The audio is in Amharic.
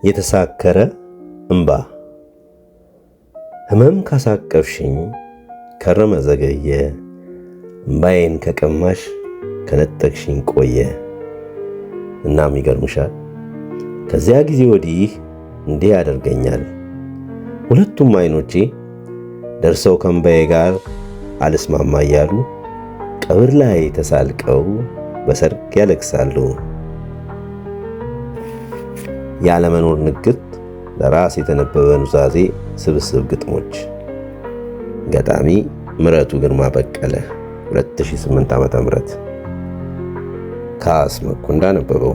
የተሳከረ እምባ። ህመም ካሳቀፍሽኝ ከረመ ዘገየ፣ እምባዬን ከቀማሽ ከነጠቅሽኝ ቆየ። እናም ይገርምሻል፣ ከዚያ ጊዜ ወዲህ እንዲህ ያደርገኛል። ሁለቱም አይኖቼ ደርሰው ከእምባዬ ጋር አልስማማ እያሉ ቀብር ላይ ተሳልቀው በሰርግ ያለቅሳሉ። ያለመኖር ንግርት ለራስ የተነበበ ኑዛዜ ስብስብ ግጥሞች። ገጣሚ ምረቱ ግርማ በቀለ፣ 2008 ዓ.ም። ካስ መኩ እንዳነበበው።